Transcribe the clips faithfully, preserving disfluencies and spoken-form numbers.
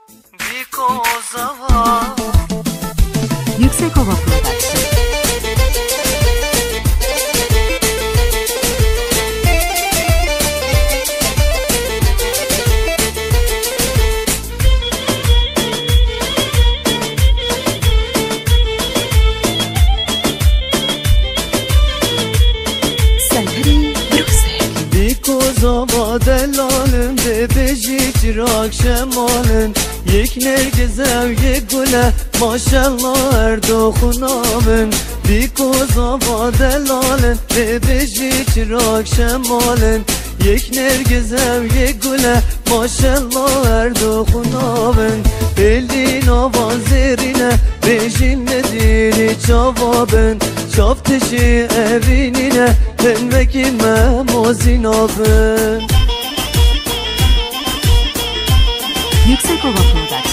Bîko zava. Yüksekova Production. Serverê Brûsek. Bîko zava delalin, bêbêjî çirak şemalin. Yek nergiz ew yek gul e, maşallah her du xwe navin. Bîko zava delalin, bêbêjî çirak şemalin. Yek nergiz ew yek gul e, maşallah her du xwe navin. Êlî nava zêrîn e, bêjîn nedîrî çava bin. Çav tijî evî nîne, hin wekî me mozî nabin. Yüksekova Production.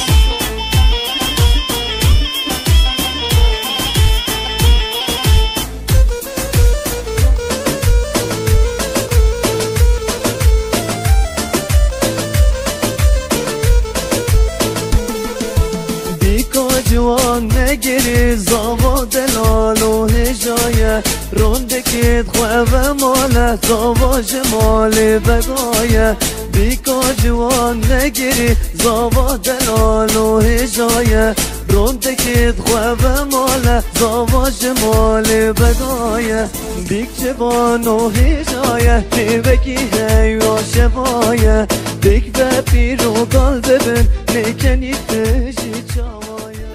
Bîka ciwan negirî, zava delal û hêja ye. Rondekê dixwe ve male, zava ji malê vedaye. Bîka ciwan negirî, zava delal û hêja ye. Rondekê dixwe ve male, zava ji malê vedaye. Bîk ciwan û hêja ye, têvekî heywa şeva ye. Bîk ve pîr û kal dibin, nêkenî tijî çawa ye.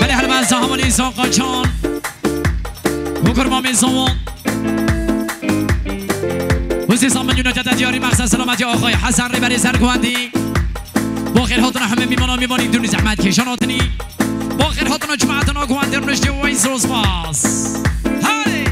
Belê helbesta hevalî Zaqaçan û kurmamê Zowon. Huzî Samin Yunus Cede Diyarî, mexsed selametiya axayê Hesen Rêberê Sergwendî. Bo xêr hatina hemî mîmana mîmanî dûnî zehmet kêşan hatinî. Bo xêr hatina cemaetina Guwendê Rûniştê û Weys Rospas. Hadi.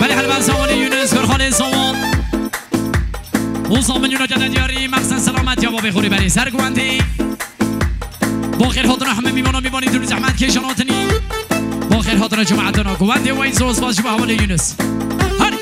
Belê helbesta Wanê Yunus, Gurxanê Zowon. Û Samin Yunus Cede Diyarî, mexsed selametiya bavê xwe Rêberê Sergwendî. Bo xêr hatina hemî mîmana mîmanî dûnî zehmet kêşan hatinî. Bo xêr hatina cemaetina Guwendê Weys Rospas ji bo hevalê Yunus. Hadi.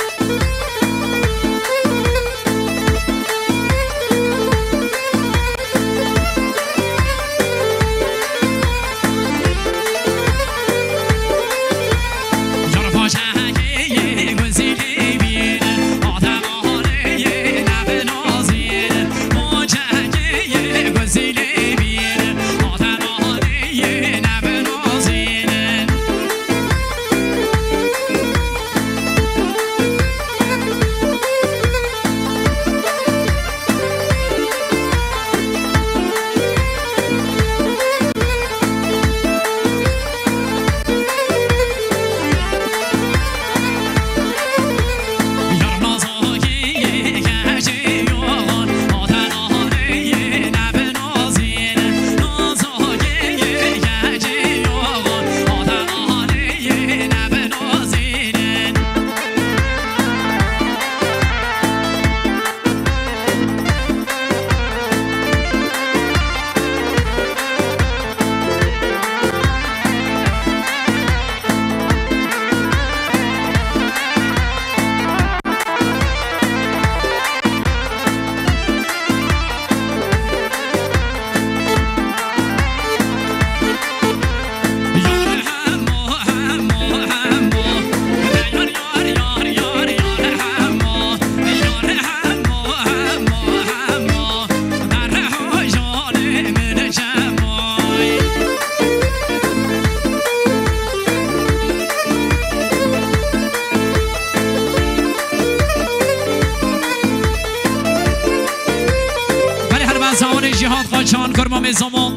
Zamanê Jîhad Qaçan, kurma mêzamo.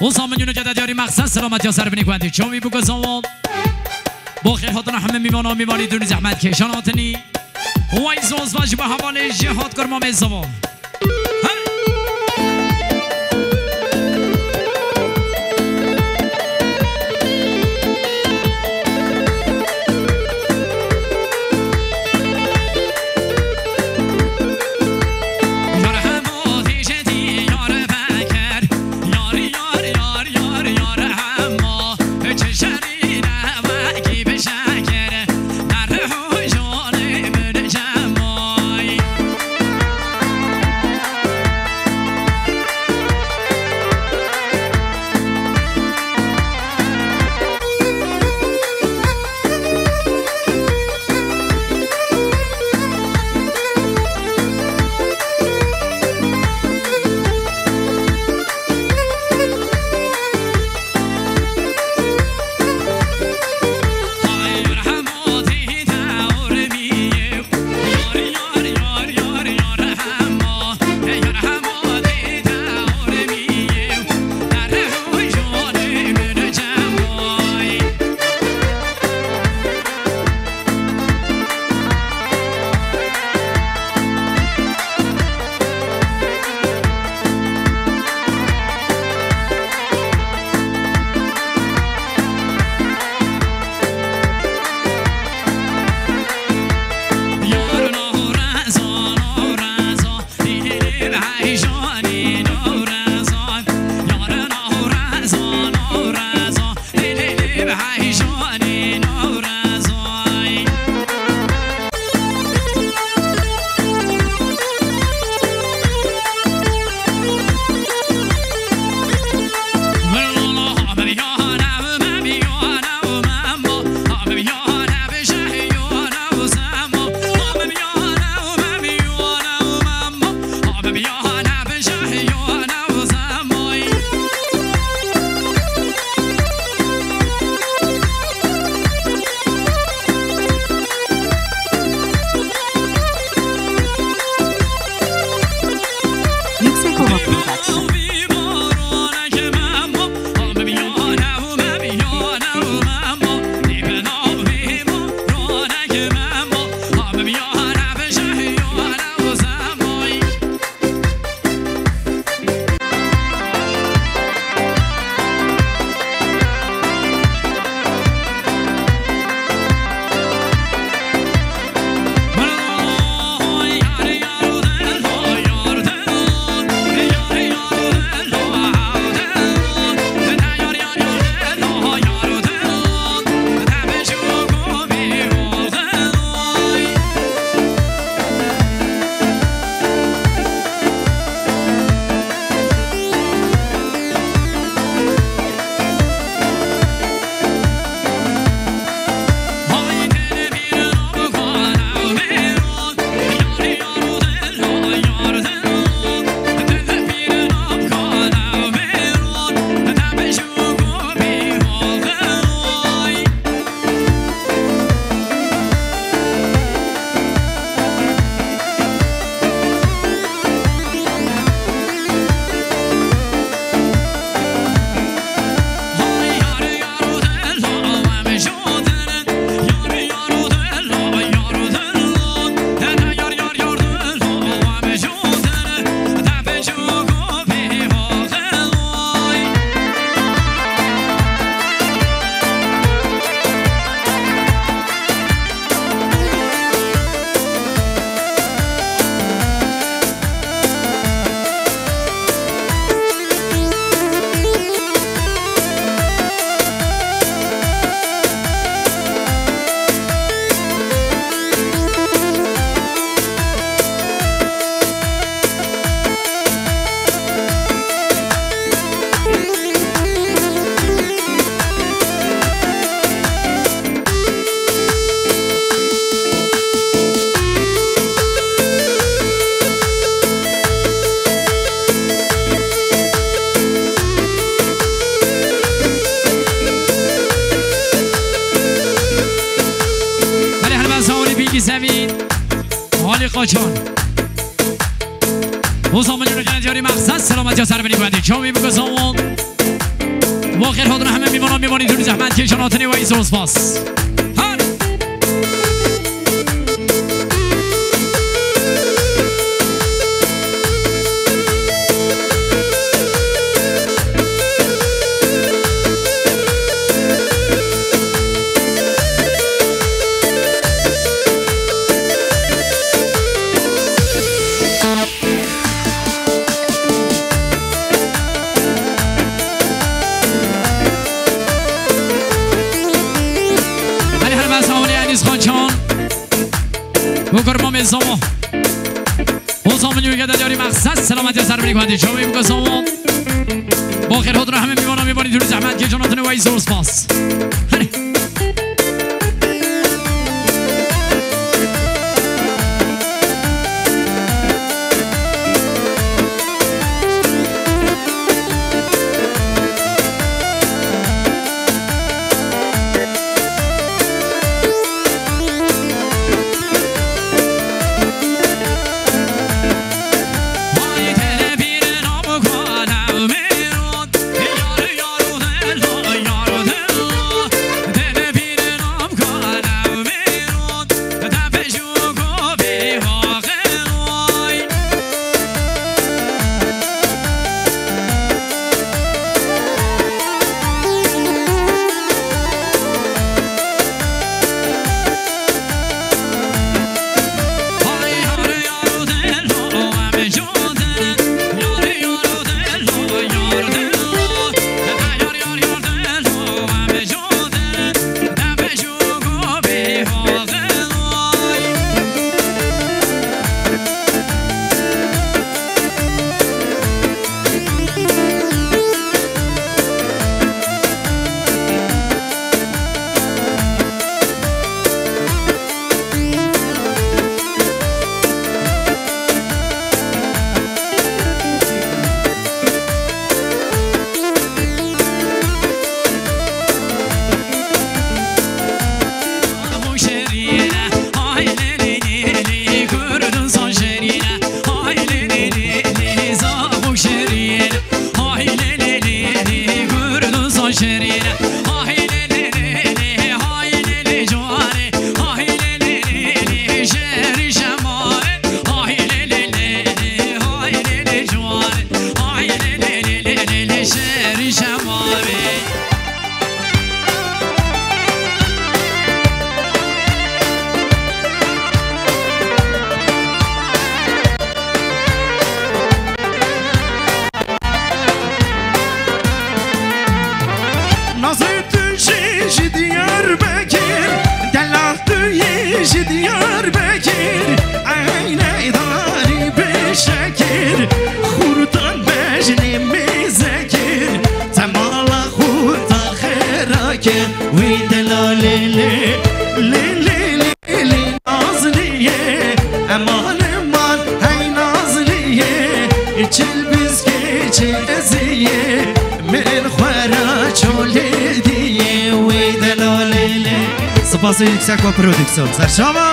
O zaman yine cede diyarî mexsed selametiya ser binî kuendî. Çavî bûke zaman. Bo xêr hatina hemî mîmana mîmanî dûnî zehmet kêşan hatinî. Way zoz vaj bi hevalê Jîhad kurma mêzamo. Yüksek Ova Production. Belê, hermezanî bîkî zevîn. Halî Qaçan. O zaman Diyarî mexses, selametiya ser binî wendî. Çavî bike zaman. Bo xêr hatina hemî mîvanan, mîvanî dûr zehmet kêşan hatinê we î zor spas. Her. Belê her bes hawlê Enîs Xançan. Bo kurmamê Zamo. Bo Zamo nî wî gede diyarî mexses, selametiya ser binî wendî. Çavê wî bike Zamo. Bo xêr hatina hemî mîvanan, mîvanî dûr zehmet kêşan hatinê we î zor spas. Herê. Nazê tu yê ji Diyarbekir, delal tu yê ji Diyarbekir, eyne darî bêşekir, xurtan bejnê mêzekir, te mala xwe ta xera kir, wî delalê lê, lê, lê, lê. Lê Nazliyê, eman, eman, hey Nazliyê, çil bizkê, çil eziyê, min xwe ra çolê diyê, wê delalê lê. Spasê yüksek ve prodüksiyon. Serşama.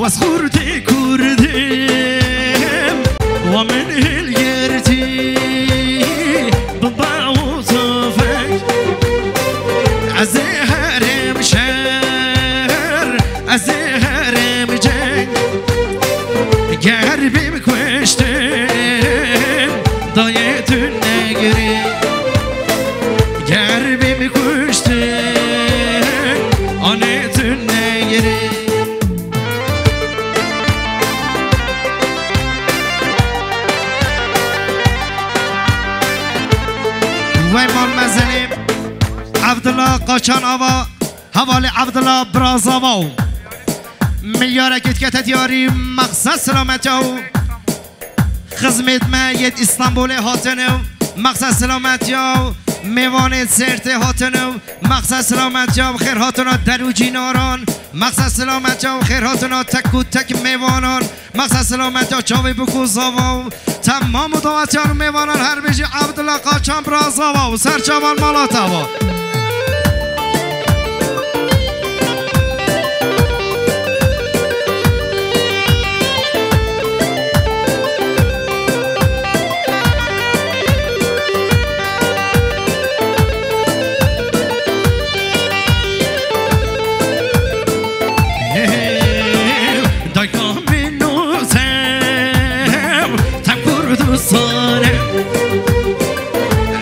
Wes xurtê kurdim, wa min hilgirtî, bi baw û tufeng. Ez ê herim şer, ez ê herim ceng. Ger bim kuştin, dayê tu negirî. Ger bim kuştin, anê tu negirî. Vay mal mezenê, Abdullah Kaçan Ava, hevalê Abdullah Brazava. Milyarek etkete diyarî mexsed selamet ya. Xizmêt me yêt Îstanbulê hatine. Mexsed silametiya û mêvanên sêrtê hatin û mexsed silametiya û xêrhatina der û cînaran, mexsed silametiya û xêrhatina tek û tek mêvanan, mexsed silametiya çavê bik û zava û temam û dawetiyan û mêvanan her bijî Evdila Qaçan bira zava û serçavan mala te ava. Dayka min û te, te Kurdistan e.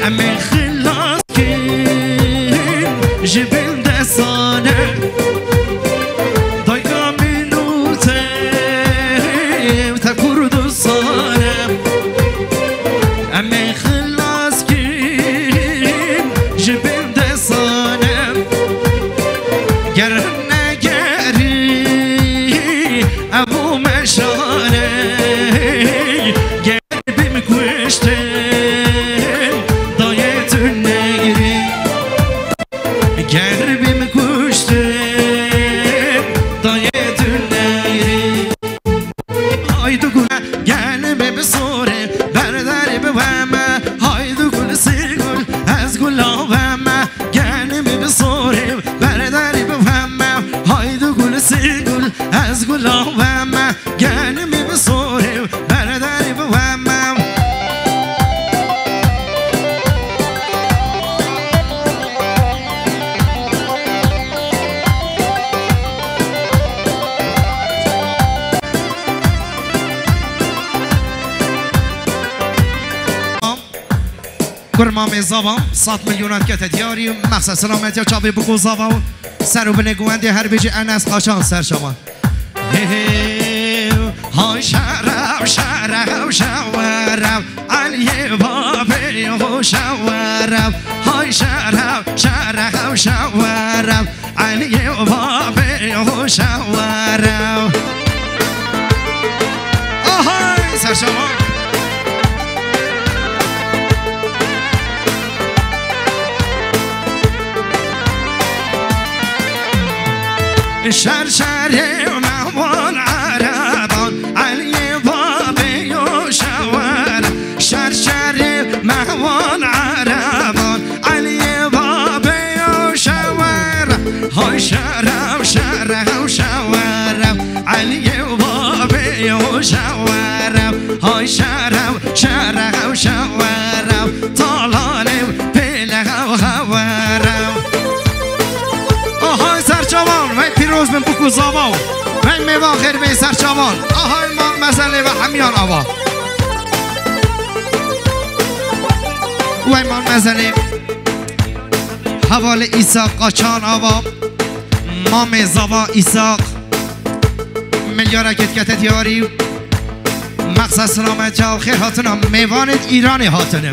Em ê xilas kin ji bin destan e. Dayka min û te, te Kurdistan e. Em ê xilas kin ji bin destan e. Ger negerî ev û meşale, ger bim kuştin dayê tu negrî. Ger bim kuştin dayê tu negrî. Haydi gule, gelime bi sore, berderî bi weme. Haydi gul si gul, ez gula weme. Gelime bi sore, berderî bi weme. Haydi gul si gul, ez gula weme. Gelime bi sore, berderî bi weme. Kurma me zava, sat milyona kete diyarî, mexsed selametiya çavê biko zava û ser û binê guwendê her bijî Enes Qaçan serçavan. Hey, hey, hay şerev, şerev, şewerev, Eliyê babê ho şewerev. Hay şerev, şerev, şewerev, Eliyê babê ho şewerev. Ahay, serşevan. Şer şerê mehwan ereban, Eliyê babê yo şewer. Şer şerê mehwan ereban, Eliyê babê yo şewer. Hay şerev, şerev, şewerev, Eliyê babê yo şewerev. Hay şerev, şerev, şewerev, talanê pêlev xewerev. Ahay serçavan, vey pîroz bin biko zava û vey mêvan xêr bê serçavan. Ahay Mam Mezelê ve hemiyan ava. Vey Mam Mezelê, hevalê Îsaq Qaçan ava, mamê zava Îsaq. Milyarek dikete diyarî. Mexsed silametiya û xêr hatina mêvanê Îranê hatine.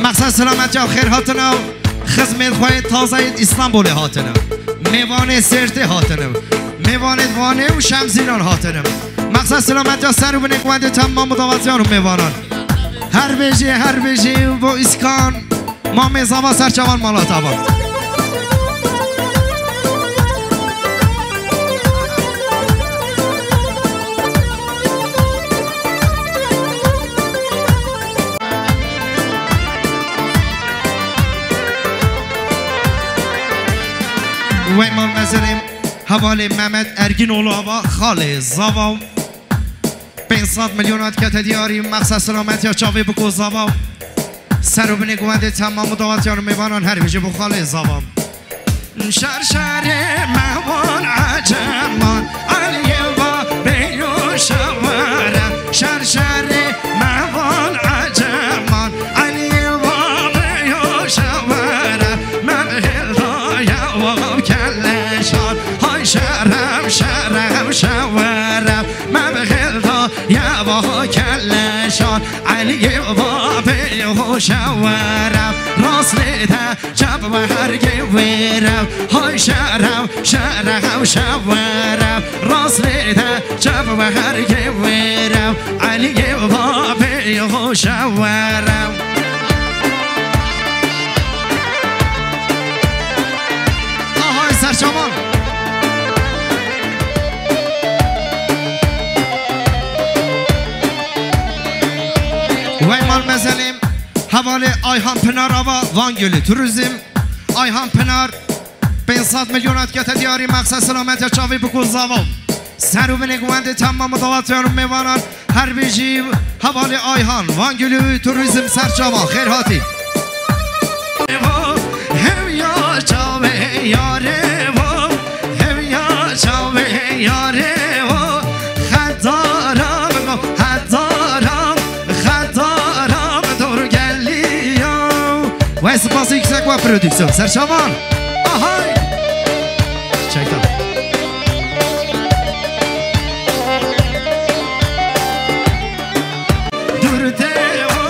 Mexsed silametiya û xêr hatina xizmêt xwe yê taze yê Îstanbulê hatine. Mêvanê Sêrtê hatine. Mêvanê Wanê û Şemzînan hatine. Mexsed silametiya ser û binê guwendê temam û dawetiyan û mêvanan. Her bijî, her bijî bo Îskan. Mamê zava serçavan mala te ava. Wey Mam Mezelê, hevalê Mehmet Ergînoğlu ava, xalê zava. Pênc sed milyon dikete diyarî, mexsed silametiya çavê biko zava. Ser û binê guwendê temam û dawetiyan û mêvanan her bijî bo xalê zava. Şer şerê mehwan eceman, Eliyê babê yo şewerev. Şer şerê mehwan eceman, Eliyê babê yo şewerev. Me bi xêl daye wa keleşan. Hay şerev, şerev, şewerev. Me bi xêl daye wa keleşan. Eliyê babê yo şewerev. Rast lê de çep we hergê wêrev. Hay şerev, şerev, şewerev. Rast lê de çep we hergê wêrev. Eliyê babê yo şewerev. Mezelê hevalê Ayhan Pinar ava Van Gölü Turizm. Ayhan Pinar pênc sed milyon dikete diyarî, mexsed selametiya çavê bikû zava. Ser û binê wendê temam dawetiyan û mêvanan her bijî hevalê Ayhan Van Gölü Turizm Serçava. Xêr hatî. Hevya çavê yarê vo, hevya çavê yarê vo, xedara min go, xedara, xedara min dor geliya. Ve spas yüksek ve prodüksiyon. Serçavan. Ahay. Çektim. Dur têvo,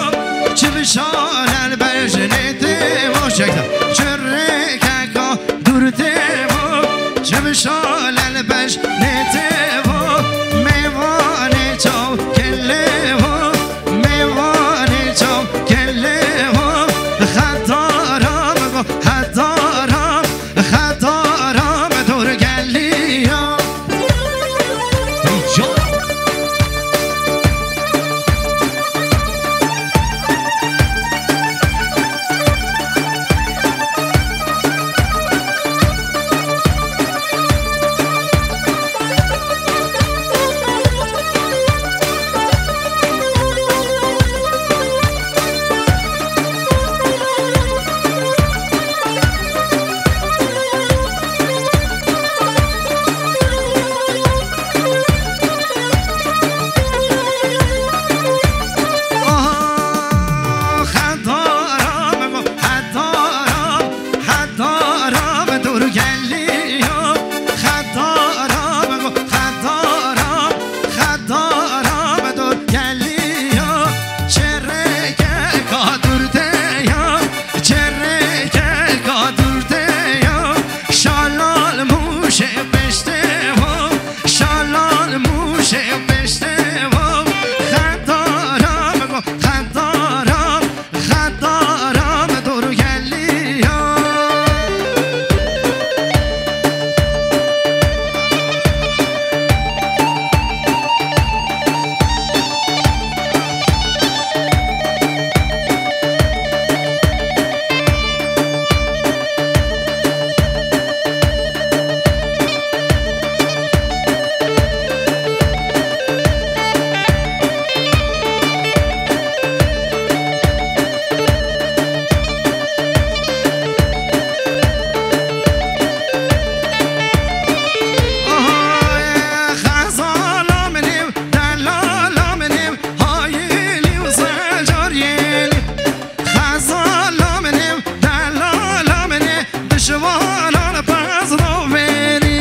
çi bişal el bejnê têvo, çektim. Çirrê keka, dur têvo, çi bişal el bejnê têvo, mêvanê çav kelê vo, mêvanê çav kelê vo, xedara min go, xedara, xedara min dor geliya. Hey can. Xedara min dor geliya, xedara min go, xedara, xedara min dor geliya. Çirrêkeka dûr tê ya, çirrêkeka dûr tê ya. Şalal mûşê piştê vo, şalal mûşê piştê vo. Xedara min go, xedara, xedara min dor geliya. Xezala min ê, delala min ê, dişwanan pez do verî.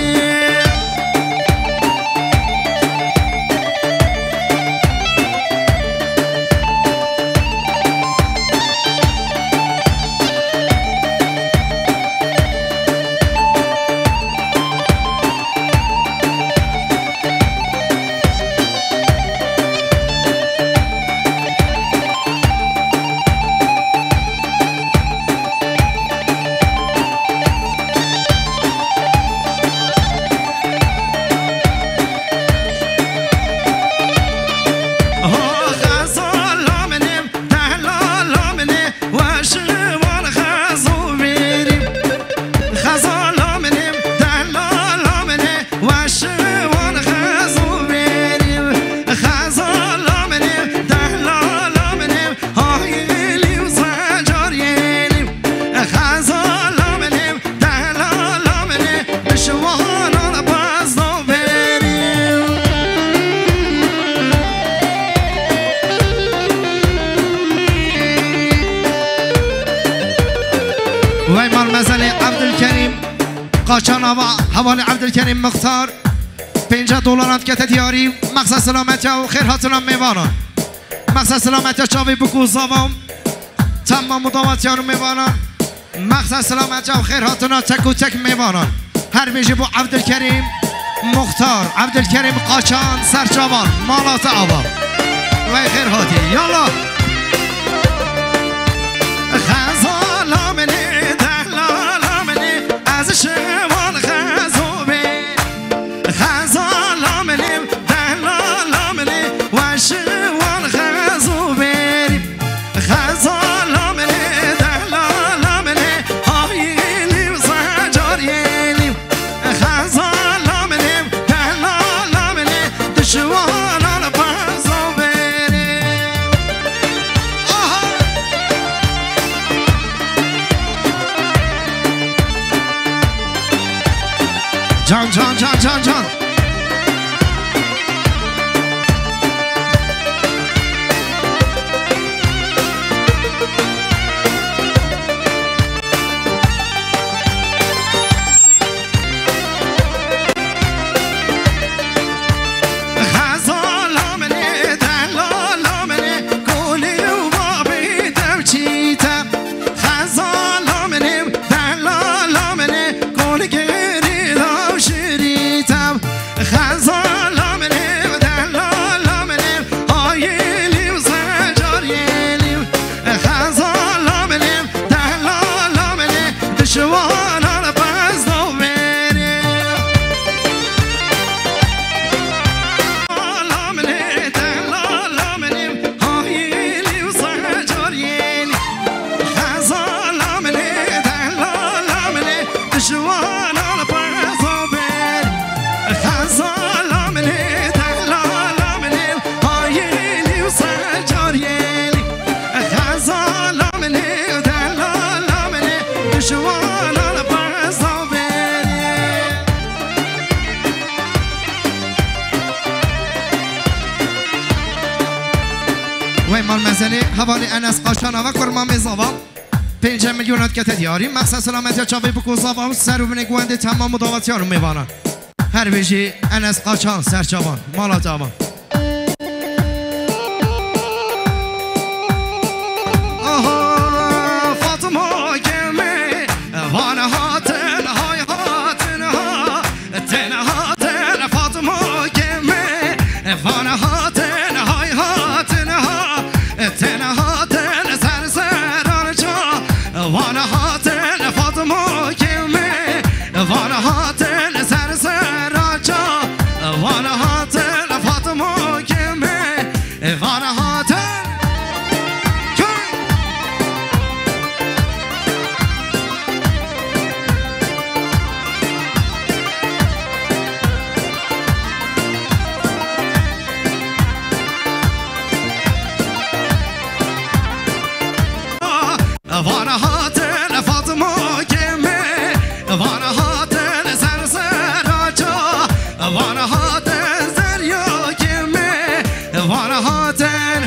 Xezala min ê, delala min ê, weş wan xezo verî. Xezala min ê, delala min ê, hayilî û zecaryenî. Xezala min ê, delala min ê, dişwanan pez do verî. Wey mal mezelê Evdilkerîm. Qaçan ava hevalê Evdilkerîm Mixtar pêncî dolaran dikete diyarî. Mexsed selametiya û xêrhatina mêvanan. Mexsed selametiya çavê bûk û zavan. Temam û dawetiyan û mêvanan. Mexsed selametiya û xêrhatina tek û tek mêvanan. Her bijî bo Evdilkerîm Mixtar, Evdilkerîm Qaçan Serçavan, mala te ava. Wey xêr hatî. Yallah. Xezala min ê, delala min ê, ez ji wan xezo bê. Xezala min ê, delala min ê, weş wan xezo bêrî. Can, can, can, can, can. Xezala min ê, delala min ê, kolê û babê dew çî te. Xezala min ê, delala min ê, kolgirî daw şirî te. Xezala min ê, delala min ê, hayêlî û zecarêlî. Xezala min ê, delala min ê, dişwana li pez da verê. Xezala min ê, delala min ê, hayêlî û zecarêlî. Xezala min ê, delala min ê, dişwana li pez da verê. Xezala min ê, delala min ê, hayêlî û zecarêlî. Xezala min ê, delala min ê, dişwana li pez da verê. Wey malmezelê, hevalê Enes Qaçan ava kurma mêzava. Pênce milyon hat kete diyarî. Mexsed selametiya çavê biko zava û ser û binê guwendê temam û dawetiyan û mêvanan. Her bijî Enes Qaçan, serçavan, mala te ava. Aha, Fatma Gemi, van hatin, hay hatin, ha. Tên hatin Fatma Gemi, van hatin, hay hatin, ha. Tên hatin ser seran ça, van hatin Fatma Gemi, van hatin ser seran ça, van hatin Fatma Gemi, van hatin. Van hatin Fatma Gemi, van hatin ser seraça, van hatin Zerya Gemi, van hatin.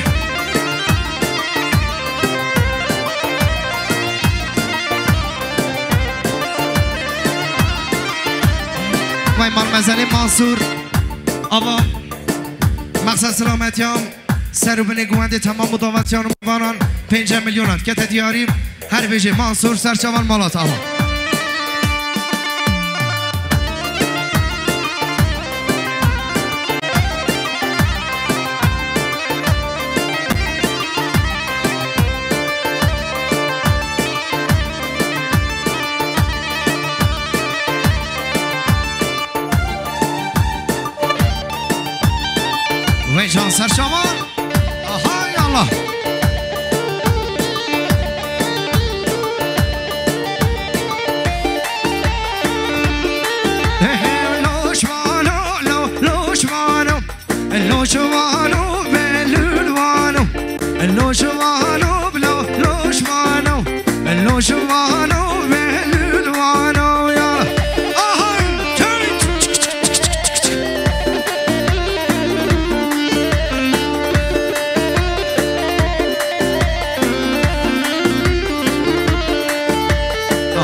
Vay malmezelê Mansur. Ava, mexsed selametiya, ser û binê guwendê temam û dawetiyan û mêvanan pênce milyonan kete diyarî. Her bijî Mansur, serçavan, mala te ava. Vey can serçavan. Aha ya Allah. He he, loşmano, lo, loşmano. Loşmano, belulvano. Loşmano, blo, loşmano. Loşmano, belulvano ya. Aha, hey.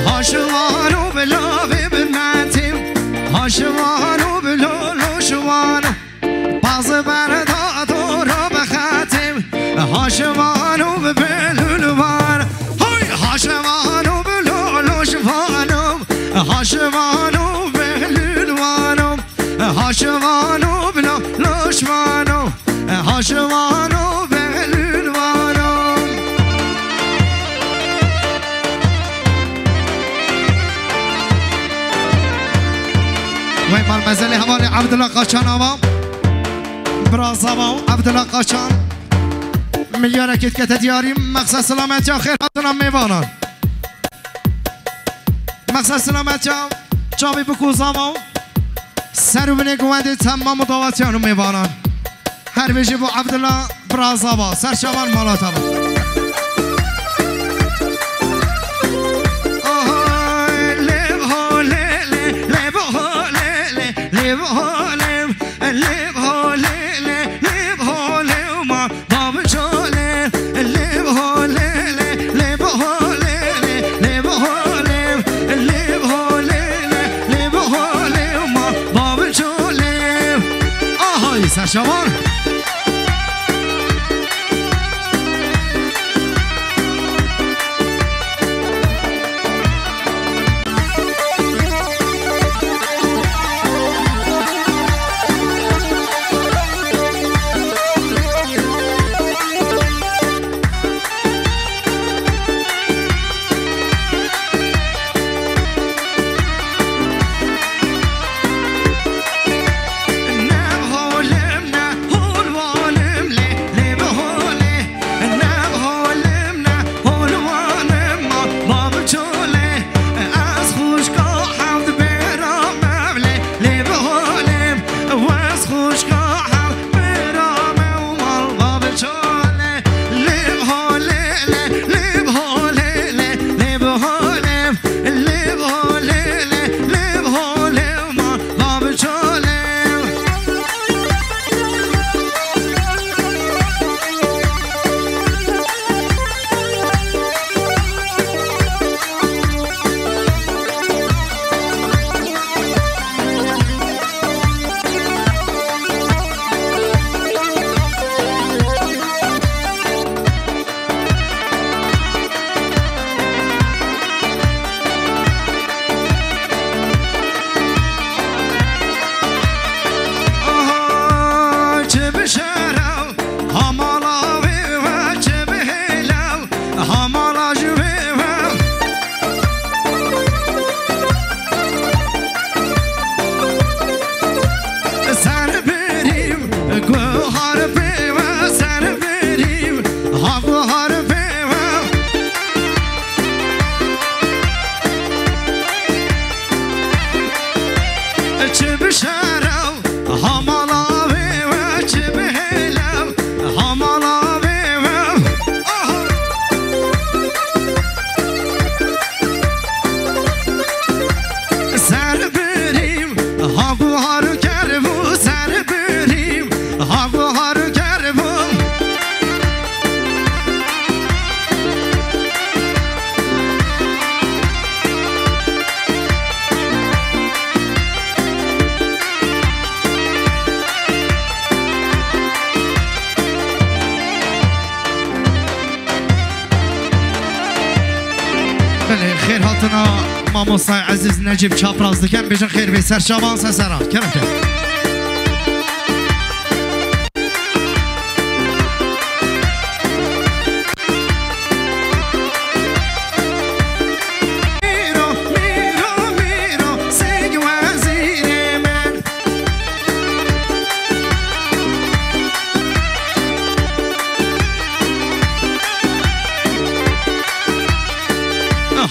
Haşvano bi lavê bi metim, haşvano bi loloşvano, bazı berda dora bi xetim, haşvano bi belulvan, hay haşvano bi loloşvano, haşvano belulvano. Haşvano bila loşvano, haşvano belulvano. Vay malmezelê hevalê Abdullah Qaçan ava. Brazava Abdullah Qaçan. Milyara kit kete diyarî, mexsed selametiya, xêr hatina mêvanan. Mexsed selametiya, çavê biko zava. Ser û binê guwendê temam û dawetiyan û mêvanan. Her bijî bo Abdullah Brazava. Serçavan, mala te ava. Aha, lê ho lê lê, lê bo ho lê Holê, lê holê, lê, lê holê ma, babiçolê, lê holê, lê, lê holê, lê, lê holê, lê holê, lê, lê holê ma, babiçolê. Aha, serşavan. Aha, çi bi şerew, ha mala wê we, çi bi hêlew, ha mala ji wê we. Ser birîm, guhar pê we, ser birîm, ha guhar pê we. Çi bi şerew, ha mala wê we, çi bi hêlew, ha mala wê we. Aha! Ser birîm, ha guhar keribû, ser birîm, ha guhar keribû. Belê, xêr hatina mamostayê ezîz Necîb Çapraz dikin, bêjin xêr bê ser şavan se sera. Kerem kerem. Mîro, mîro, mîro, sing wezîrê min.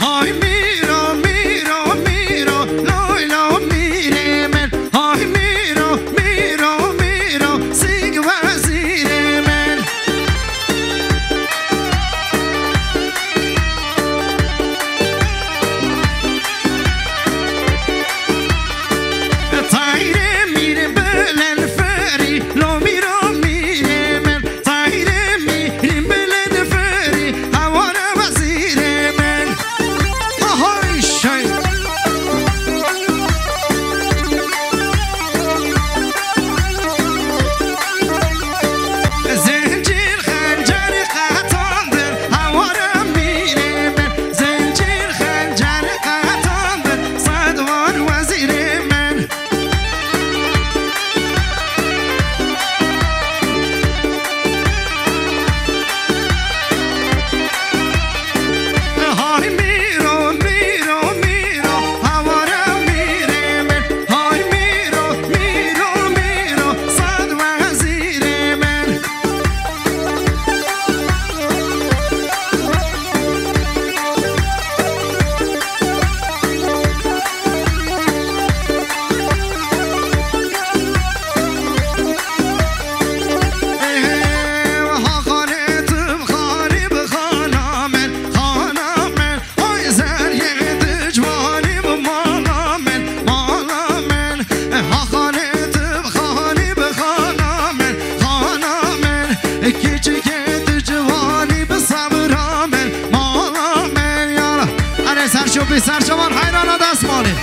Hay mîro, mîro, mîro, loy lo mîrê min. Hay mîro, mîro, mîro, sing wezîrê min. Tayre mîr bilen ferî, lo mîro mîrê min. Tayre mîr bilen ferî, hewara wezîrê min. Aha, Serçopê serçavan heyrana dest malê.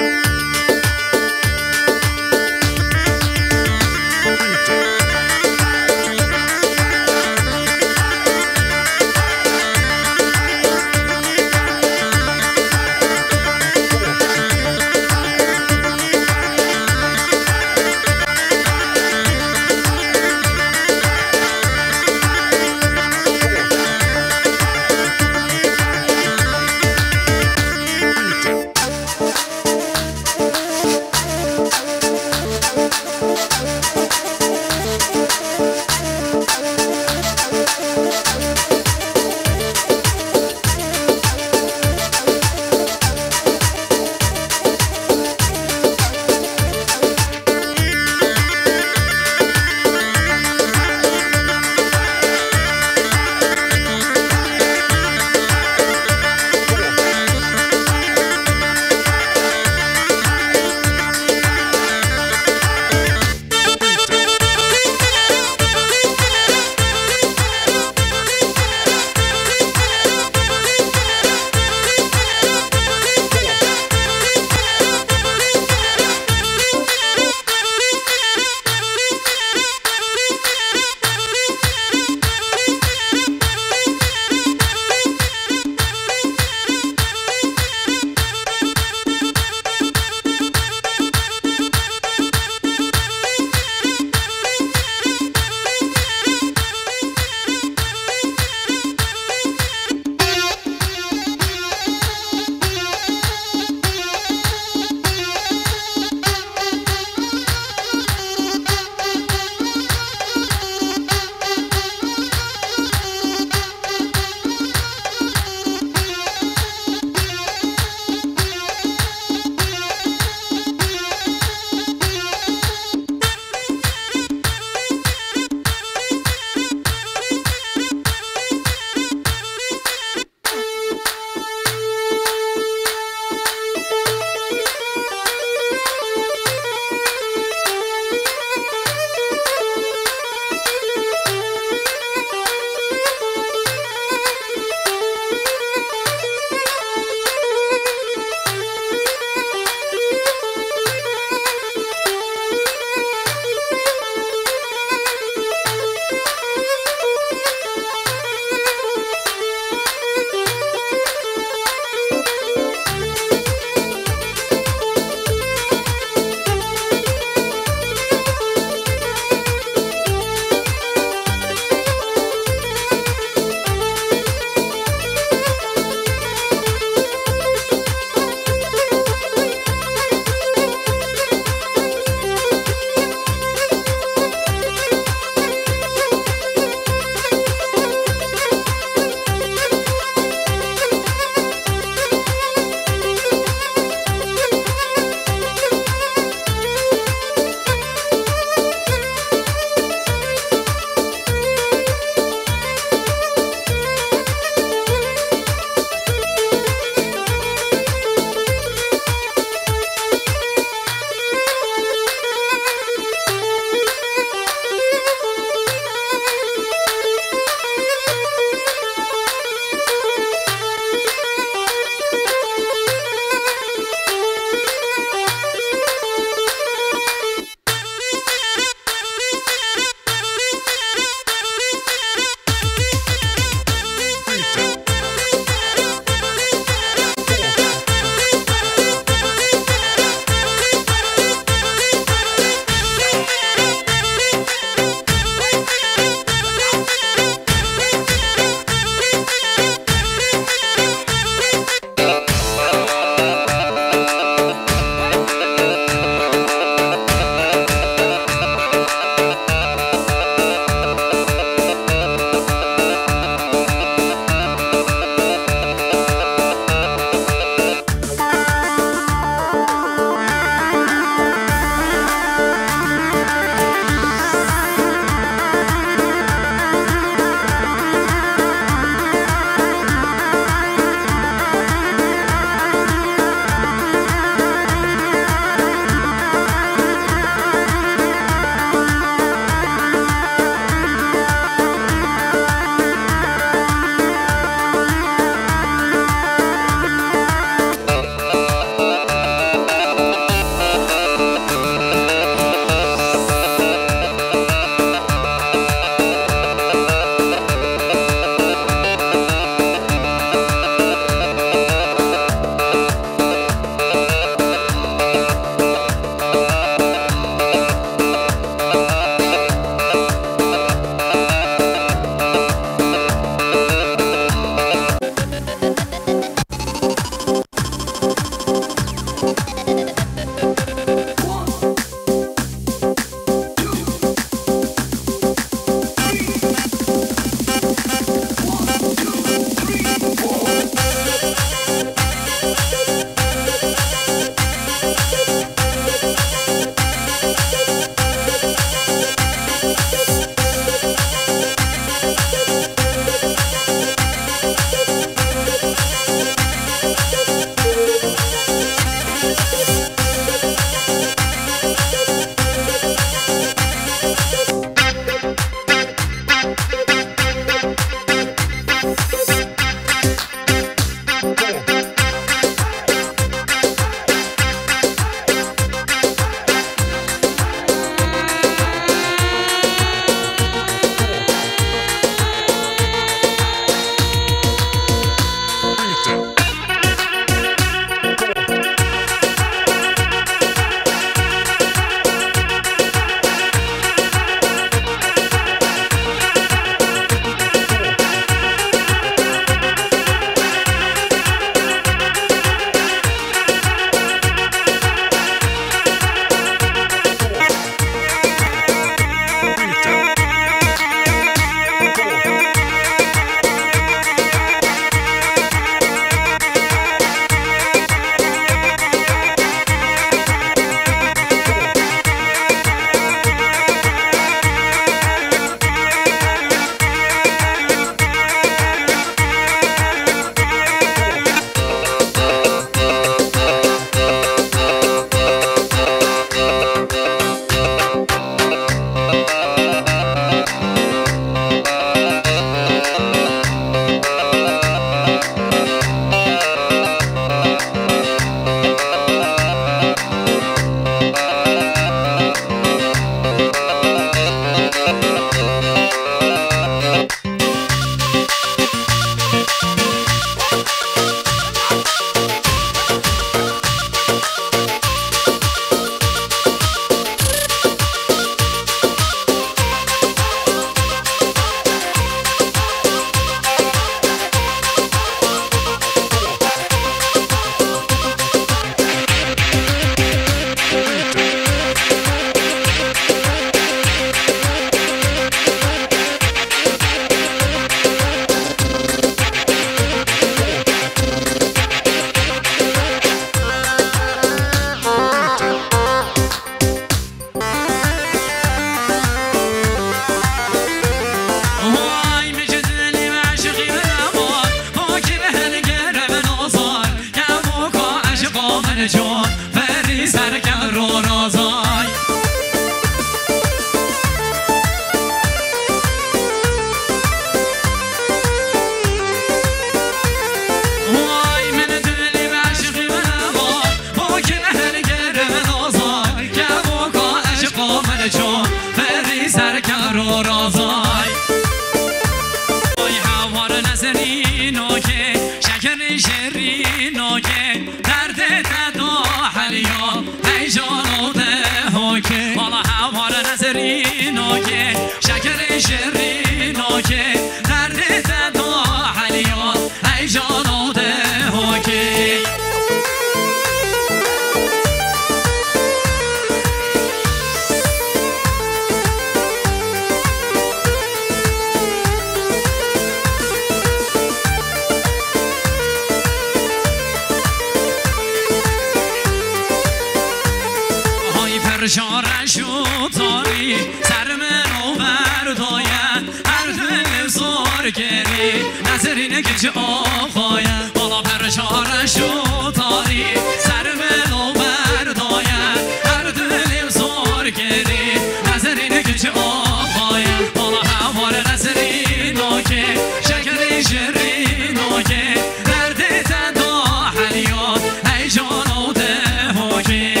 Perşa reş û tarî, ser min û berdaye, her dilê zor kirî, Nezirîn kiçî axaye. Bala perşa reş û tarî, ser min û berdaye, her dilê zor kirî, Nezirîn kiçî axaye. Bala heval Nezirîn okê, şekerî şirîn okê, derdê te da heliya, heycan û dehokê.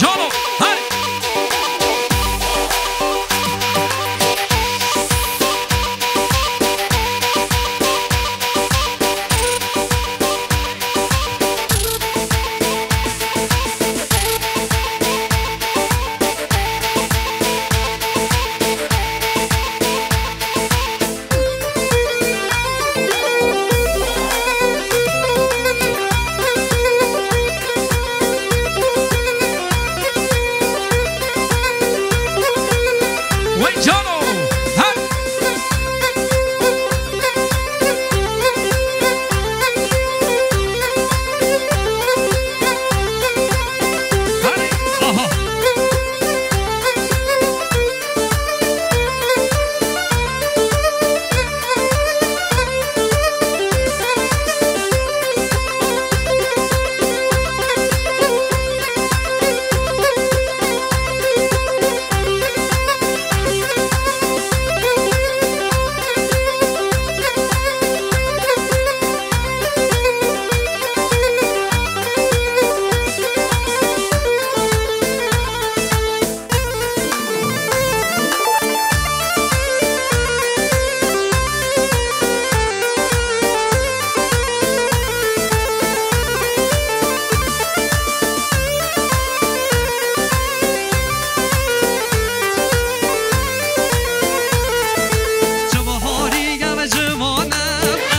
Cano, her. Wey cano, her. Her, aha. Çi biharî gel ciwan e,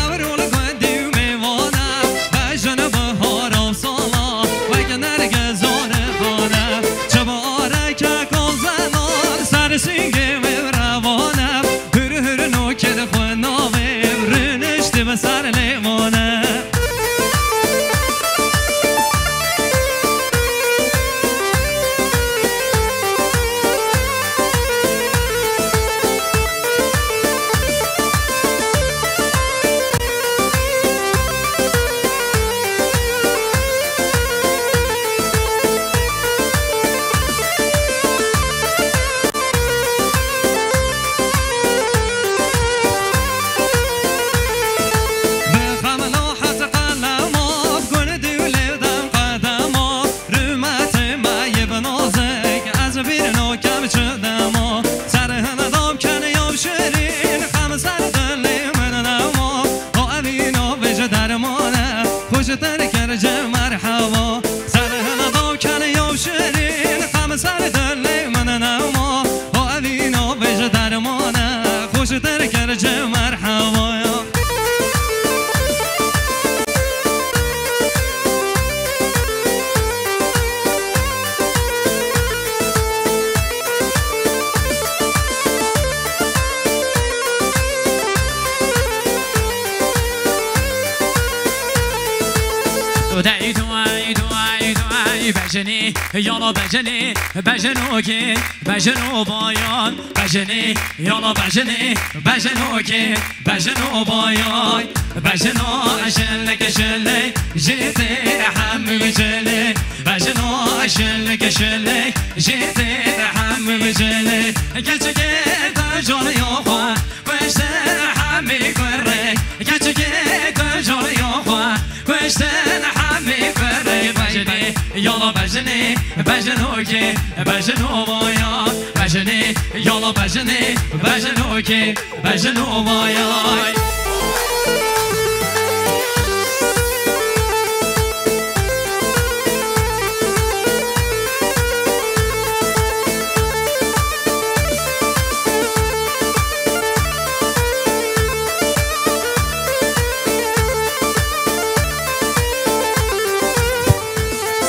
ewro li gundî û mêvan e, bejin bihar ew sala, wek nergiz û rixan e. Çi bi areke kozenan, ser sîngê wê revan e, hür hür nokê dixwe navê, rûniştî bi ser lêvan e. Bi xemlo het qelema, gundî û lêv dem qedema, rûmetê me yê bi nozik, ez bîr nokem çi dema. Ser hin dam ken yaw şirîn, xem ser dilê min nema. O evîna vêj derman e, xweştir kir ji merheba. Ser hin dam ken yaw şirîn, xem ser dilê min nema. O evîna vêj derman e, xweştir kir ji merheba. Duay, duay, duay, duay, bejinî, yala bejinî, bejinokê, bejinobayan, bejinî, yala bejinî, bejinokê, bejinobayay, bejino şilik şilik, jê tê hemî cilê, bejino şilik şilik, jê tê hemî cilê, keçikê te col yo xwe, Kuştin hemî kurê, keçikê tu coliyo xwe. Kuştin hemî kurê, bejinê, yala bejinê, bejinokê, bejinobayan. Bejinê, yala bejinê, bejinokê, bejinobayan.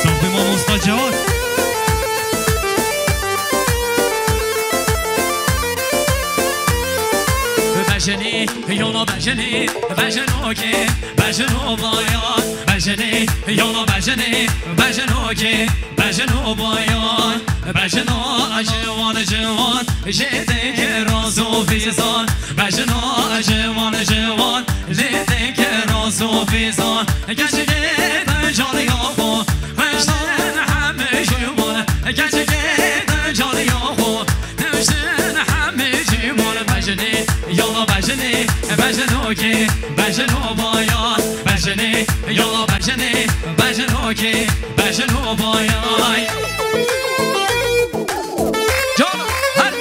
Saxbê mamosta Cewad. Bejinî, yola bejinî, bejinokê, bejinobayan. Bejinî, yola bejinî, bejinokê, bejinobayan. Bejina ciwan ciwan, jê dike rast û fîzan. Bejina ciwan ciwan, jê dike rast û fîzan. Keçikê te caliya xwe, reştin hemî ciwan. Keçikê te caliya xwe, Newşin hemî cîmon bejinê, yola bejinê, bejinokê, bejinobayan. Bejinê, yola bejinê, bejinokê, bejinobayan. Can, her.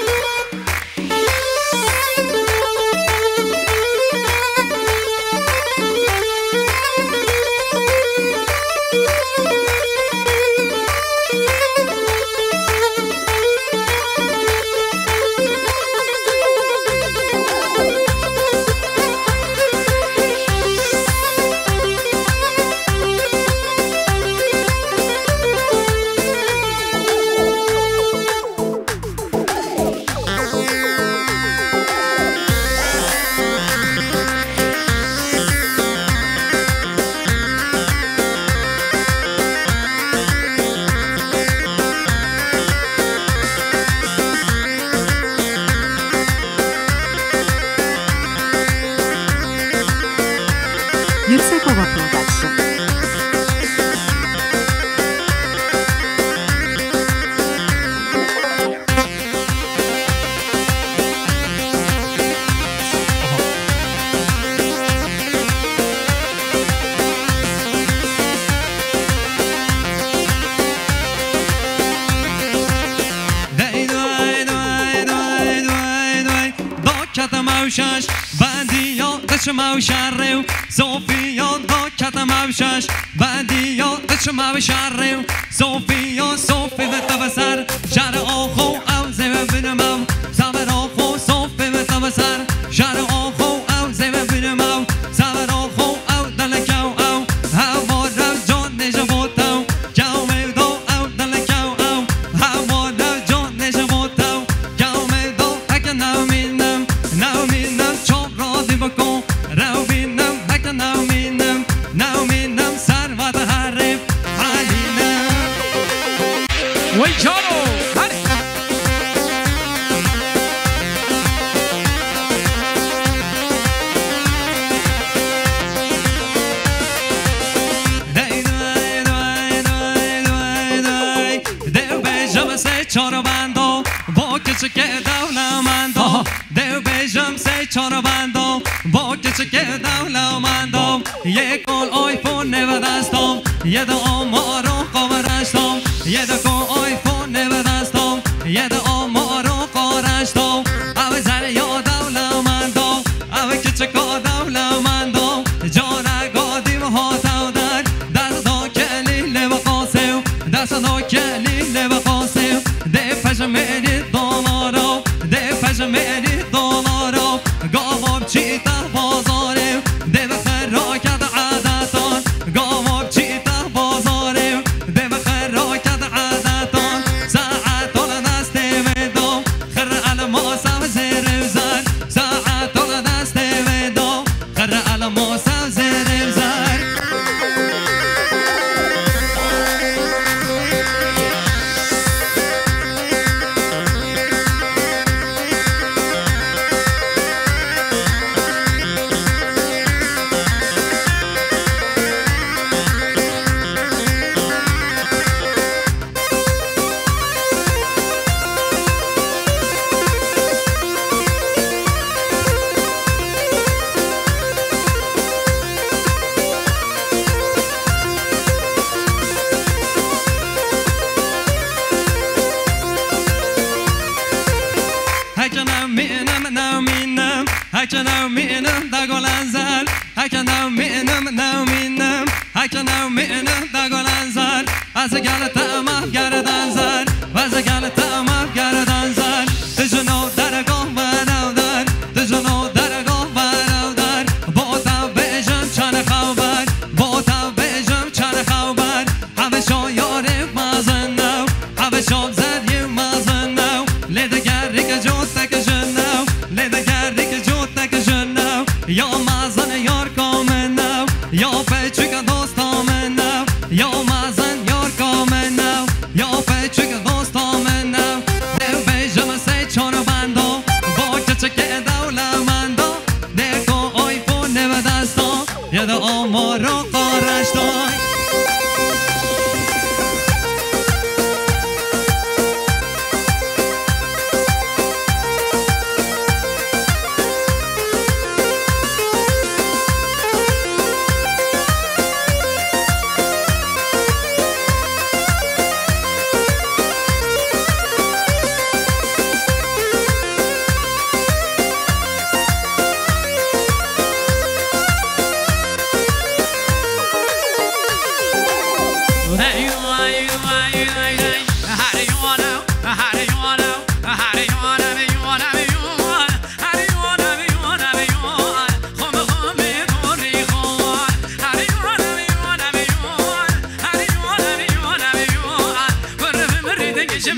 Yursekova Production. Dey dey dey dey dey dey. Do kete mewşaş, bendiyo diçime û şerê û Sofiyo do kete mewşaş, bendiyo diçime û şerê û Sofiyo, Sofi ve te ve ser, şer oxo ew zêve binime û Saver oxo, Sofi ve te ve ser, şer oxo ew zêve binime û Saver oxo ew deleke û ew hevo rev con nêje bo tew. Kew mevdo ew deleke ew, hevo rev con nêje bo tew. Kew mevdo heke newmînim, newmînim çor radî biko. Rew bînim heke newmînim, newmînim serva de herê halînim. Wey caro, her. Dey dey dey dey dey dey. Dê bêjim sê çar bendo, bo kiçikê dewlemendo. Aha. Dê bêjim sê çar bendo, bo kiçikê dewlemendo. Yê kol iPhone nêve desto, yê de omaro xo ve reşto. Yê de ko iPhone nêve desto, yê de omaro xo reşto. Ev zeryo dewlemendo, ev kiçiko dewlemendo. Cara godî ve hot ew der, dest do kelî lê ve qasê û, dest do kelî lê ve qasê û. Dê pejmêrî dolaro, dê pejmêrî dolaro. Gavo biçîte bazarê, dê bi xeraket edetan. Gavo biçîte bazarê, dê bi xeraket edetan. Saet ol destê wê do, xir elmasa zêrê û zer. Saet ol destê wê do, xir elmasa zêrê û zer. Heke newmînim, newmînim, heke newmînim, da golen zer. Heke newmînim, newmînim, heke newmînim, da golen zer. Ez gel te maf gerden zer, ez gel te maf gerden zer. Dijino dergo berew der, dijino dergo berew der. Bo te bêjim çane xew ber, bo te bêjim çane xew ber. Hevşo yorê mezin ew, hevşo zerrî mezin ew. Lê digerî ke cotek jin ew, lê digerî ke cotek jin Ez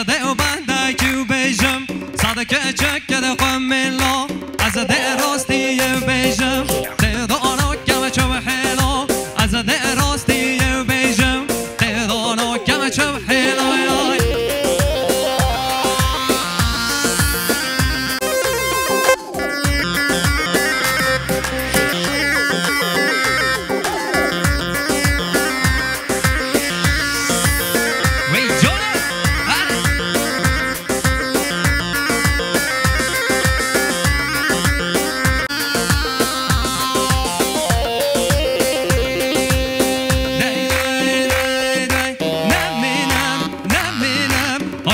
ê dê û bendekî û bêjim, sade keçeke de xwe mêlo. Ez ê dê rastiyê bêjim, tê dano keve çev hêlo. Ez ê dê rastiyê bêjim, tê dano keve çev hêlo.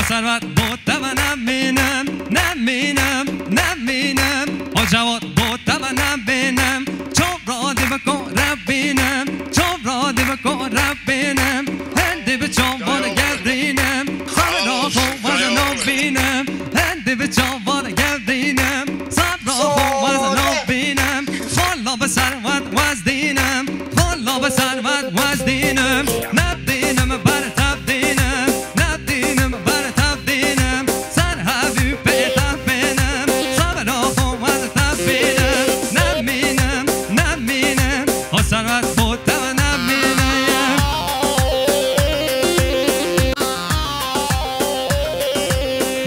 Servet bo te ve nemînim, nemînim, nemînim. O Cewad bo te ve nemînim. Çavra dî bi kore bînim, çavra dî bi kore bînim. Hindî bi çavan gerînim, xemla xwe wezno bînim. Hindî bi çavan gerînim, xemla xwe wezno bînim. Xala bi servet wezdînim, xala bi servet wezdînim. Nebdînim ber tev dînim, nebdînim ber tev dînim. Ser hevî pê tev bînim, xemla xwe wer tev bînim. Nemînim, nemînim, o servet bo te nemînim.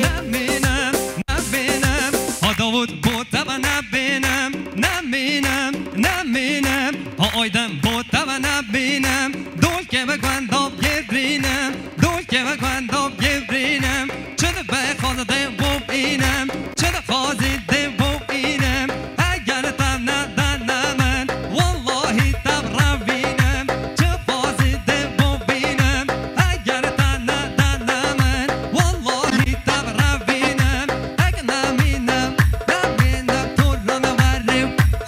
Nemînim, nemînim, o Davut bo te nemînim. Nemînim, nemînim, o Aydin bo te nemînim. Dolkê bi guenda gerînim, dolkê bi guenda gerînim. Çi dibe xwaz dê bibînim, çi dixwazî dê bibînim. Eger te nedane min, wellahî te revînim. Çi xwazî dê bibînim, eger te nedane min, wellahî te revînim. Ek nemînim, nemînim, tu rame werê,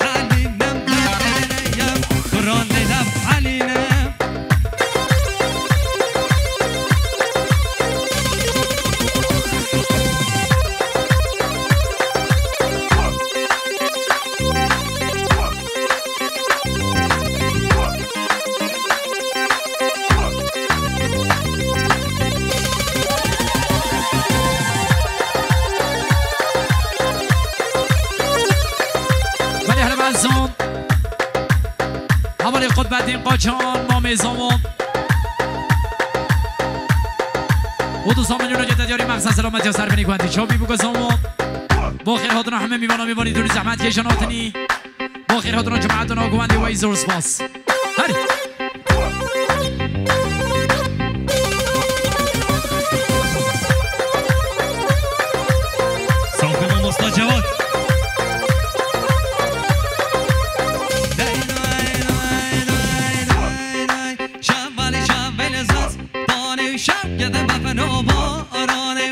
helînim, nemînim, tu rame helînim. Belê hele ben zon. Hevalê Qutbedîn Qaçan, mamê Zomon. û du sed milyon cete diyarî mexsen selametiya ser binî guhentî çavî bû ku Zomon. Bo xêr hatina hemî mîvana mîvanî tu zehmet kêşan hatinî. Bo xêr hatina cemaetana guhentî wey zor spas. Herî. Sağ ol, mamosta Cevat. Şevvalî şevvelê zaz, tanê şev gede befeno baranê.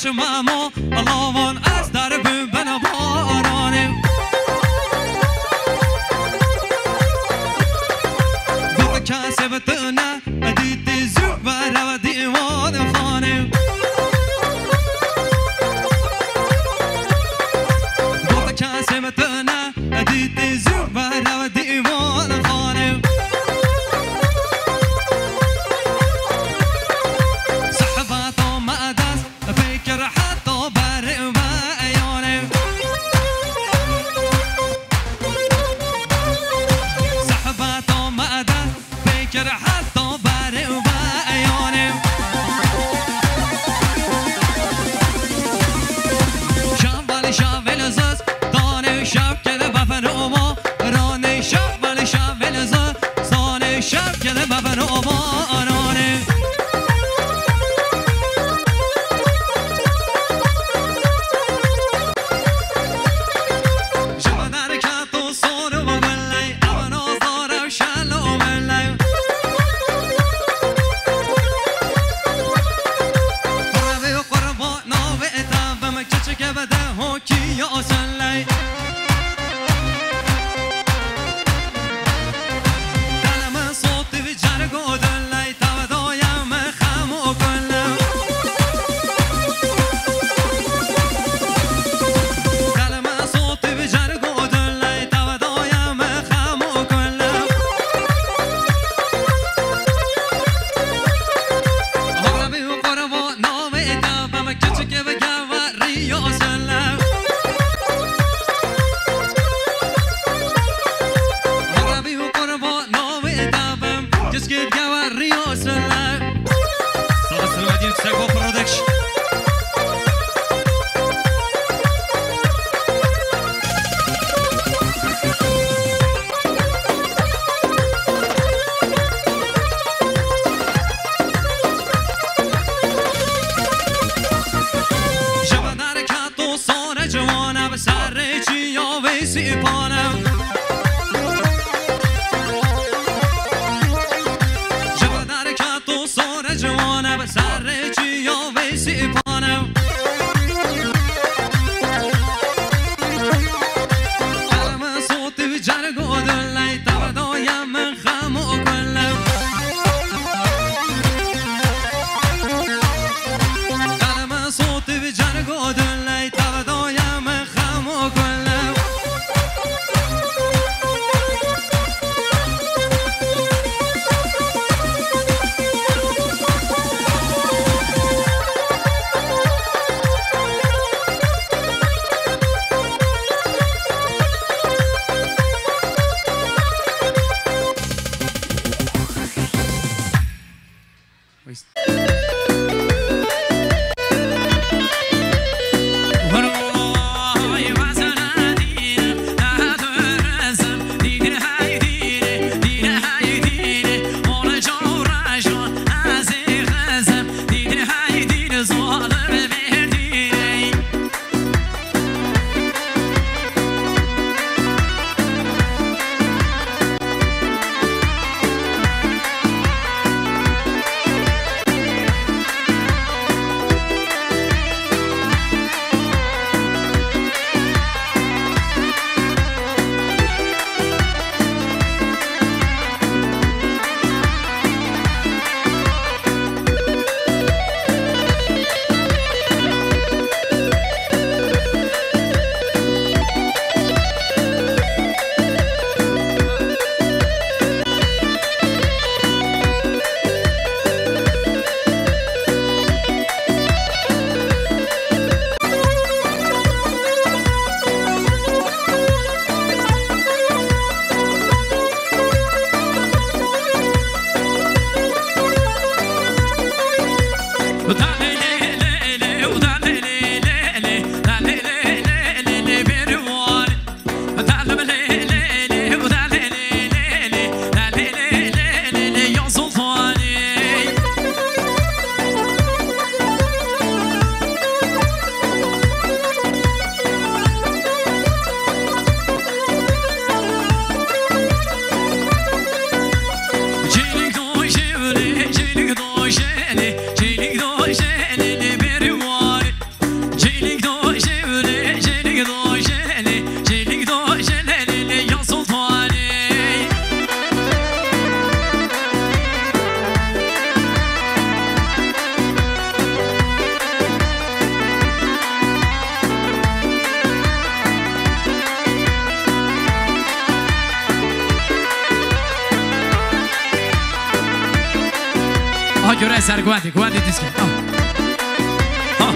Çimamo, lawan ez derbim ben baranê. Got kesê bi tu ne, dîtî zû berev dîwanxanê. Got kesê bi tu ne, dîtî zû berev dîwanxanê. Sehbeta me dest pê kir heta berê beyanê. Sehbeta me dest pê kir heta berê beyanê. Şev belê şevê li zistan, danê şev kede befin û baranê. Şev belê şevê li zistan, danê şev kede befin û baranê. Ji derketo sor û guley, ev nazar ew şel û meley. Revê qurban navê te bim, çiçike bi dehokî ya seley. Dele min sotî bi cerg û diley, te bi daye min xem û kule. Dele min sotî bi cerg û diley, te bi daye min xem û kule. Rebî û qurban navê te bim, keçikê bi geverî ya sele. Rebî û qurban navê te bim, keçikê bi geverî ya sele. Sağ olsun, Hadi Yüksek o Production. Ji derketo sore ciwane bi serê çiya vê sîpane. Ji derketo sore ciwane bi serê çiya vê sîpane. Dele min sotî bi cerg û diley, te bi daye min xem û kule. Dele min sotî bi cerg û diley, te bi daye min xem û kule. Gure ser guhentê, guhentê dîske. Ah. Ah.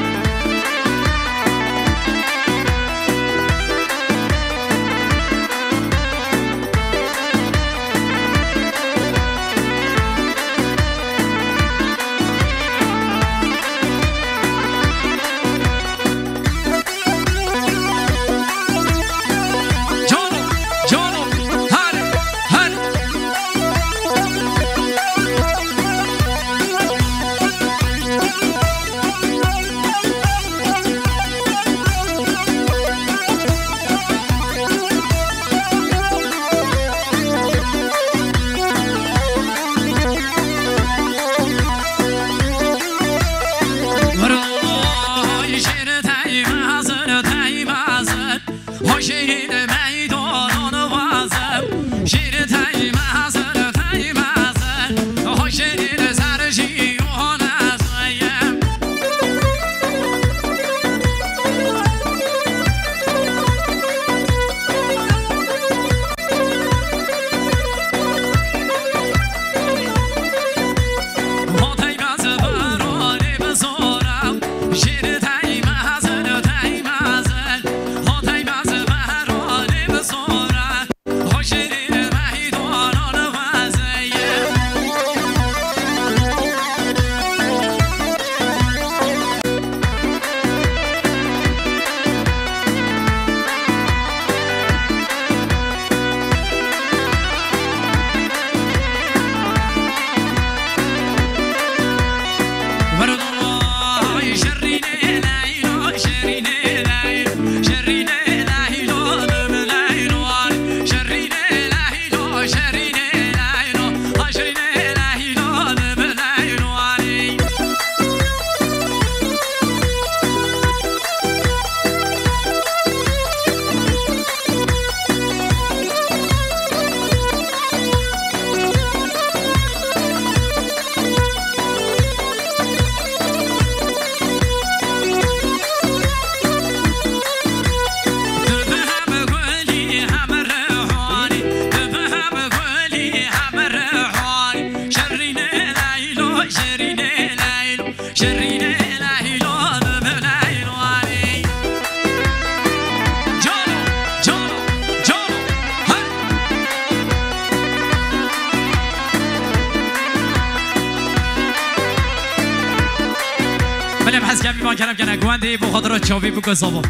Belê, em hez kevî van kerem kene guhentê bo xatira çavî bike sava.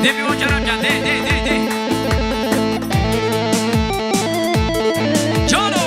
Dê pîvan kerem ke, dê, dê, dê, dê. Cano!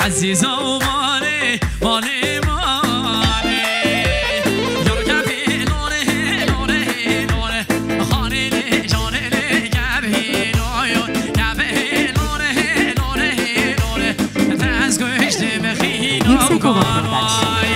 Ezîza û malê, malê, malê. Yar kevê lore, lore, lore. Xanê lê, canê lê, kevê loyo. Kevê lore, lore, lore. Te ez goştê me xîna û kanay.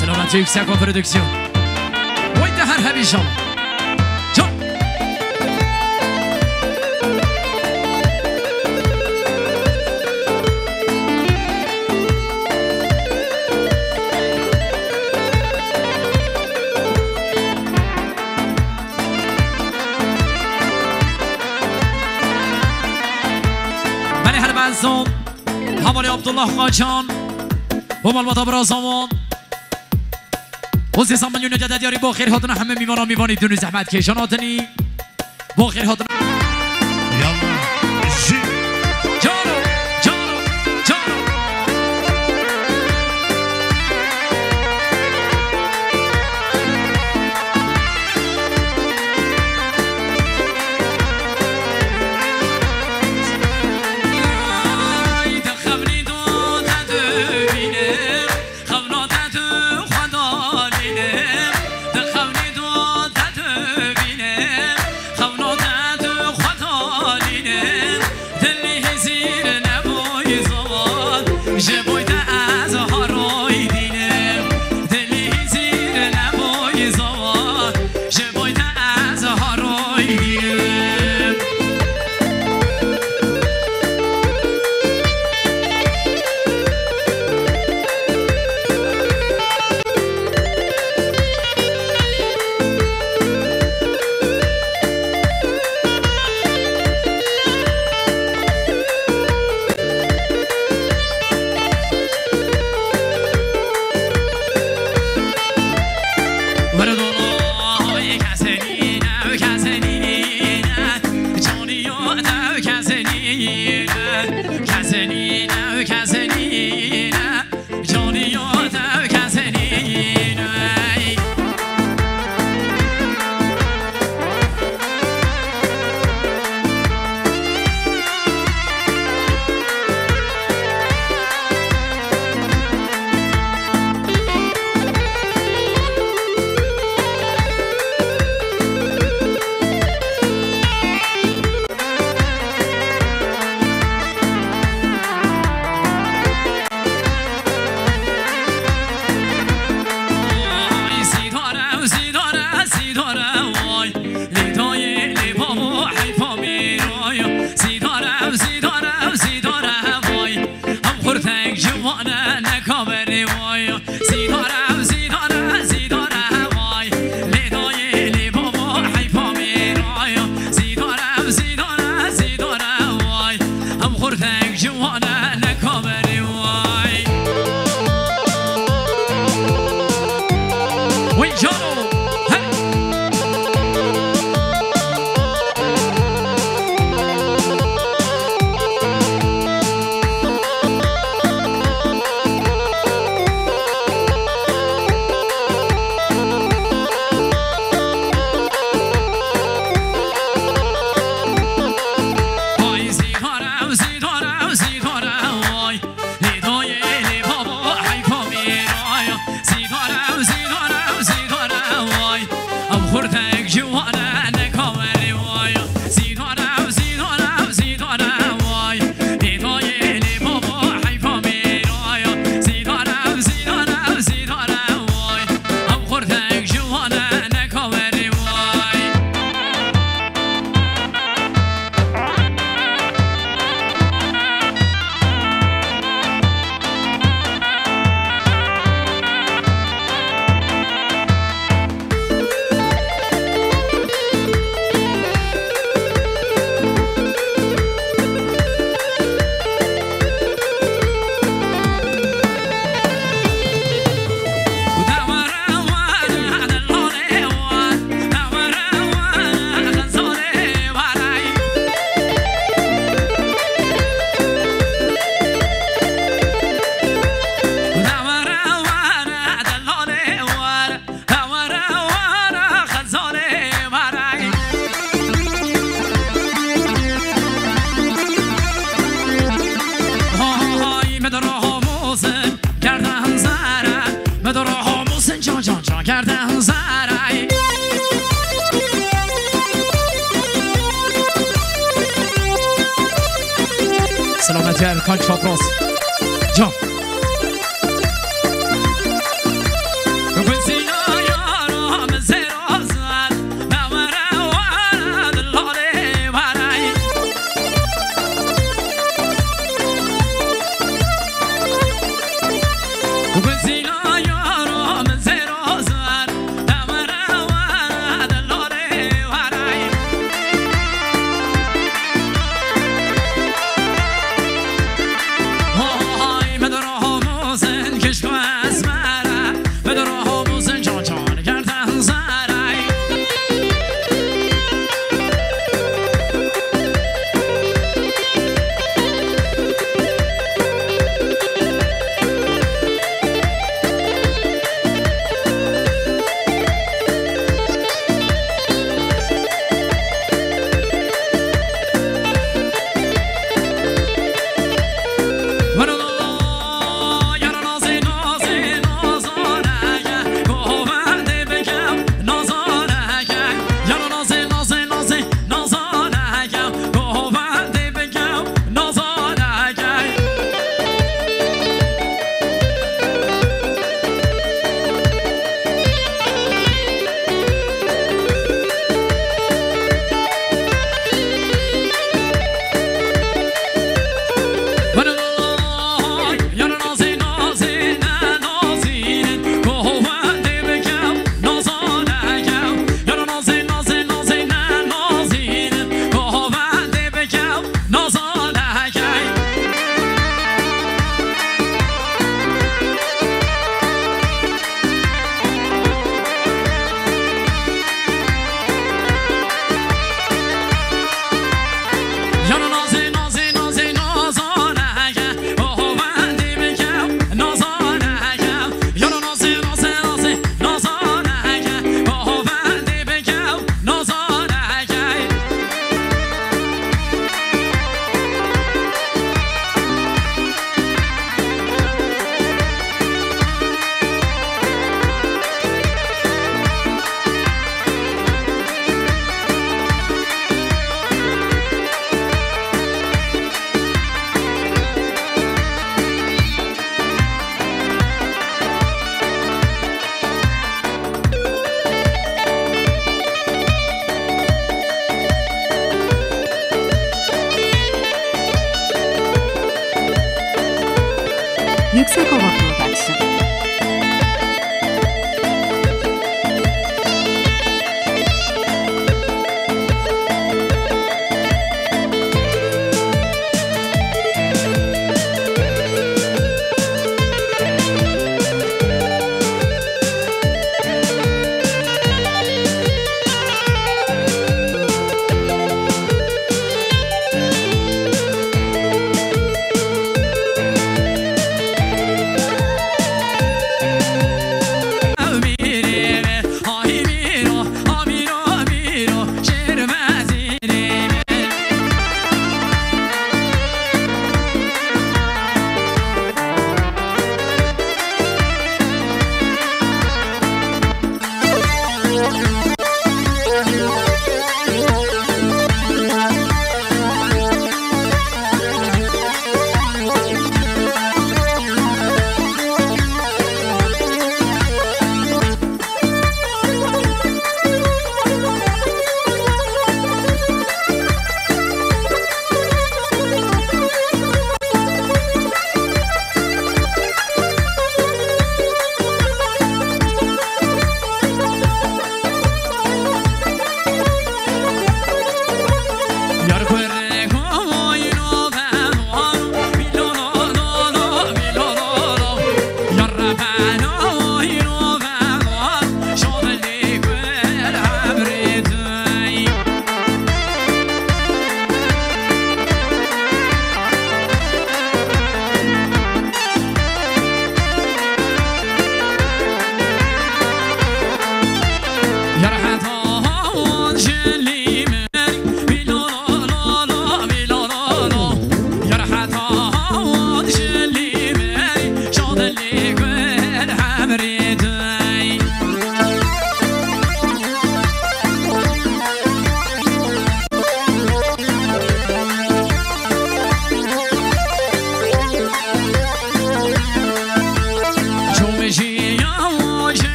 Selamet Yüksek o prodüksiyon. Vay de her hemî inşallah. Can. Belê her ben son. Hamalê Abdullah Qaçan. Bu malbata bira zaman. Hozê Samuel Yunus de diyarî bo xêr hatina hemî mîvana mîvanî dûnî zehmet kêşan hatinî. Bo xêr hatina. Yallah. Jî. Caro, caro, caro. Ay, de xevnî do, de dibînim. Xewna te tu xwe dalînim, di xewnê do te tu bînim. Xewna te tu xwe dalînim, dilî hizîr neboy zaman, ji boy te ez haroy dînim. Dilî hizîr neboy zaman, ji boy te ez haroy dînim. Ay, sîdare, sîdare, sîdare, vay. Lê dayê, lê babo, heyfa mêraya. Sîdare, sîdare, sîdare, vay. Ew xurtek ciwane, neka berê vay. Sîdare, sîdare, sîdare, vay. Lê dayê, lê babo, heyfa mêraya. Sîdare, sîdare, sîdare, vay. Ew xurtek ciwane, neka berê vay. Vay cano, hey. Ay, sîdare, sîdare, sîdare. Erkan Çapraz. Can. Yüksek Ovak.